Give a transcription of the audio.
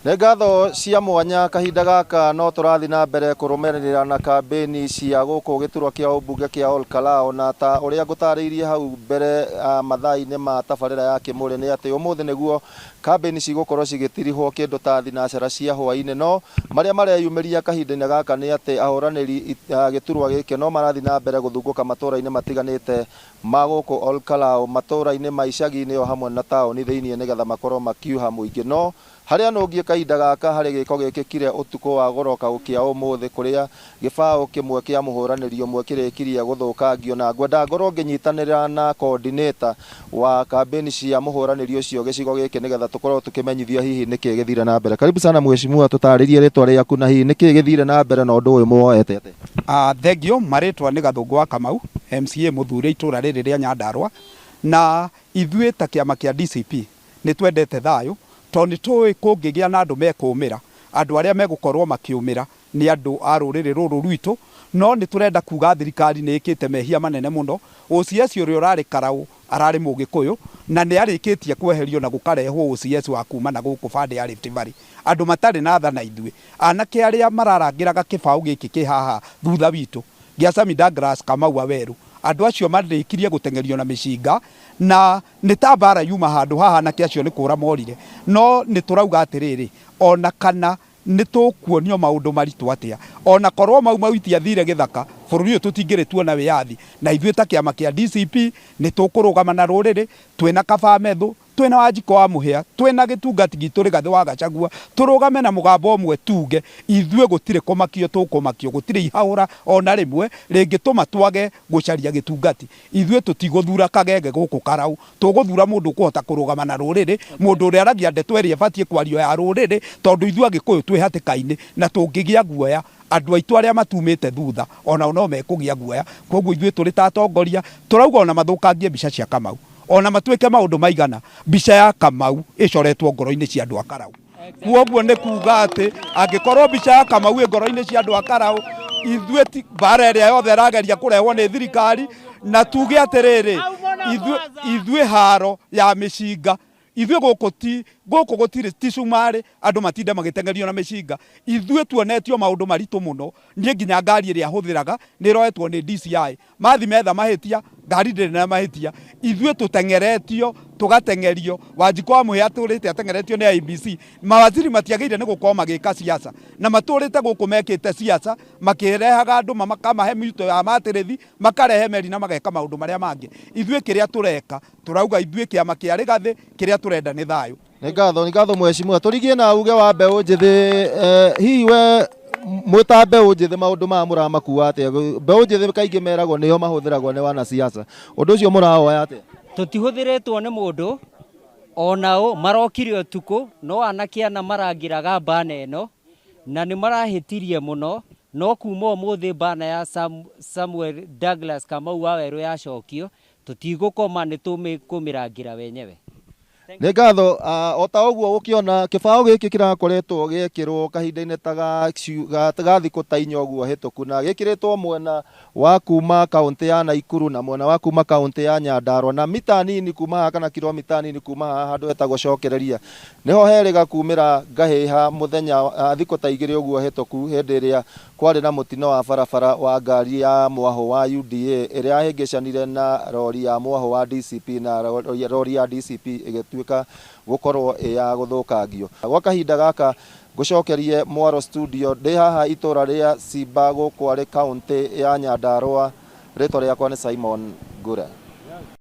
Nĩ ngatho cia mwanya kahinda gaka no tũrathiĩ na mbere kũrũmĩrĩra na kambĩni cia gũkũ gĩturwa kĩa ũmbunge kĩa Ol Kalou, na ta ũrĩa ngũtarĩirie hau mbere mathaa-inĩ ma tabarĩra ya Kĩmũrĩ nĩ atĩ ũmũthĩ nĩguo kambĩni cigũkorwo cigĩtirihwo kĩndũ ta thinacara cia hwaĩ-inĩ. No marĩa mareyumĩria kahinda-inĩ gaka nĩ atĩ ahũranĩri gĩturwa gĩkĩ no marathiĩ na mbere gũthungũka matũra-inĩ matiganĩte ma gũkũ Ol Kalou, matũra-inĩ ma icagi-inĩ o hamwe na taũni thĩinĩ, nĩgetha makorwo makiuha mũingĩ. No harĩa nũngiĩ kahinda gaka harĩ gĩko gĩkĩkire ũtukũ wa gũroka gũkĩa ũmũthĩ, kũrĩa gĩbaũ kĩmwe kĩa mũhũranĩri ũmwe kĩrĩkirie gũthũkangio, na ngwenda ngorwo ngĩnyitanĩra na coordinator wa kambĩni cia mũhũranĩri ũcio gĩcigo gĩkĩ, nĩgetha tũkorwo tũkĩmenyithio hihi nĩkĩ gĩthire na mbere. Karibu sana mheshimiwa, tũtarĩrie rĩtwa rĩaku na hihi nĩkĩ gĩthire na mbere na ũndũ ũyũ muoete atĩa? Thengio. Marĩtwa nĩ Gathũngũ wa Kamau, MCA mũthure itũra rĩrĩ rĩa Nyandarũa. Na ithuĩ ta kĩama kĩa DCP nĩ twendete thayũ, tondũ nĩ tũĩ kũngĩgĩa na andũ mekũmĩra, andũ arĩa megũkorwo makĩũmĩra nĩ andũ a rũrĩrĩ rũrũ rwitũ. No nĩ tũrenda kuga thirikari nĩ ĩkĩte mehia manene mũno. OCS ũrĩa ũrarĩ Karaũ ararĩ Mũgĩkũyũ, na nĩ arĩkĩtie kweherio na gũkarehwo OCS wa kuma na gũkũ bande ya Rift Valley, andũ matarĩ na tha na ithuĩ. Anake arĩa mararangĩraga kĩbaũ gĩkĩ kĩ haha thutha witũ gĩa Sammy Douglas Kamau Waweru, andũ acio marĩkirie gũteng'erio na mĩcinga, na nĩ ta mbara yuma handũ haha, anake acio nĩ kũra morire. No nĩ tũrauga atĩrĩrĩ, ona kana nĩ tũkuonio maũndũ maritũ atĩa, ona korwo Mau Mau itiathire gĩthaka, bũrũri ũyũ tũtingĩrĩ tuona wĩyathi. Na ithuĩ ta kĩama kĩa DCP nĩ tũkũrũgama na rũrĩrĩ, twĩna Kaba Methu, twĩna Wanjikũ wa Mũhĩa, twĩna gĩtungati gitũ Rigathĩ wa Gachagua, tũrũgame na mũgambo ũmwe tuge ithuĩ gũtirĩ kũmakio tũkũmakio, gũtirĩ ihahũra ona rĩmwe rĩngĩtũma twage gũcaria gĩtungati. Ithuĩ tũtigũthura kagege gũkũ Karau, tũgũthura mũndũ ũkũhota kũrũgama na rũrĩrĩ, mũndũ ũrĩa aragia ndeto ĩrĩa ĩbatiĩ kwario ya rũrĩrĩ, tondũ ithuĩ Agĩkũyũ twĩ hatĩka-inĩ na tũngĩgĩa guoya, andũ aitũ arĩa matumĩte thutha onao no mekũgĩa guoya. Koguo ithuĩ tũrĩ ta atongoria tũrauga ona mathũkangie mbica cia Kamau, ona matuĩke maũndũ maigana, mbica ya Kamau ĩcoretwo ngoro-inĩ cia andũ a Karau. Koguo nĩ kuga atĩ angĩkorwo mbica ya Kamau ĩ ngoro-inĩ cia andũ a Karau, ithuĩ ti mbara ĩrĩa yothe ĩrageria kũrehwo nĩ thirikari, na tuge atĩrĩrĩ, ithuĩ haro ya mĩcinga, ithuĩ gũkũ ti gũkũ gũtirĩ ti cumarĩ andũ matinde magĩteng'erio na mĩcinga. Ithuĩ tuonetio maũndũ maritũ mũno. Niĩ nginya ngari ĩrĩa hũthĩraga nĩ ĩroetwo nĩ DCI, mathi metha mahĩtia, ngari ndĩrĩ na mahĩtia. Ithuĩ tũteng'eretio, tũgateng'erio. Wanjikũ wa Mũhĩa atũrĩte ateng'eretio nĩ IEBC. Mawaziri matiagĩrĩire nĩ gũkorwo magĩka siasa, na matũrĩte gũkũ mekĩte siasa, makĩrehaga andũ makamahe mĩto ya matĩrĩthi, makarehe meri na mageka maũndũ marĩa mangĩ. Ithuĩ kĩrĩa tũreka, tũrauga ithuĩ kĩama kĩa Rigathĩ kĩrĩa tũrenda nĩ thayũ. Nĩ ngatho, nĩ ngatho mheshimiwa. Tũrigie na uge wa mbeũ njĩthĩ, hihi we mwĩ ta mbeũ njĩthĩ maũndũ maya mũramakua atĩa? Mbeũ njĩthĩ kaingĩ meragwo nĩo mahũthĩragwo nĩ wanasiasa, ũndũ ũcio mũrawoya atĩa? Tũtihũthĩrĩtwo nĩ mũndũ onao, marokire ũtukũ, no anake ana marangĩraga bana ĩno na nĩ marahĩtirie mũno. No kuma ũmũthĩ bana ya Samuel Douglas Kamau Wawerũ yacokio, tũtigũkoma, nĩ tũkũmĩrangĩra wenyewe. Nĩ ngatho. O ta ũguo ũkĩona kĩbaũ gĩkĩ kĩrakoretwo gĩekĩrwo kahinda-inĩ ta ga thikũ ta 4 ũguo hĩtũku, na gĩkĩrĩtwo mwena wa kuma kaũntĩ ya Naikuru na mwena wa kuma kaũntĩ ya Nyandarua, na mita nini kuma haha kana kilomita nini kuma haha handũ hetagwo Cokereria nĩho herĩga kumĩra ngahĩha mũthenya thikũ ta 2 ũguo hĩtũku, hĩndĩ ĩrĩa kwarĩ na mũtino wa barabara wa ngari ya mwahũ wa UDA ĩrĩa yahĩngĩcanire na rori ya mwahũ wa DCP, na rori ya DCP ĩgĩtuĩka gũkorwo ĩ ya gũthũkangio. Gwa kahinda gaka ngũcokerie mwaro studio ndĩ haha itũra rĩa Simba gũkũ arĩ kaũntĩ ya Nyandarua. Rĩtwa rĩakwa nĩ Simon Ngure.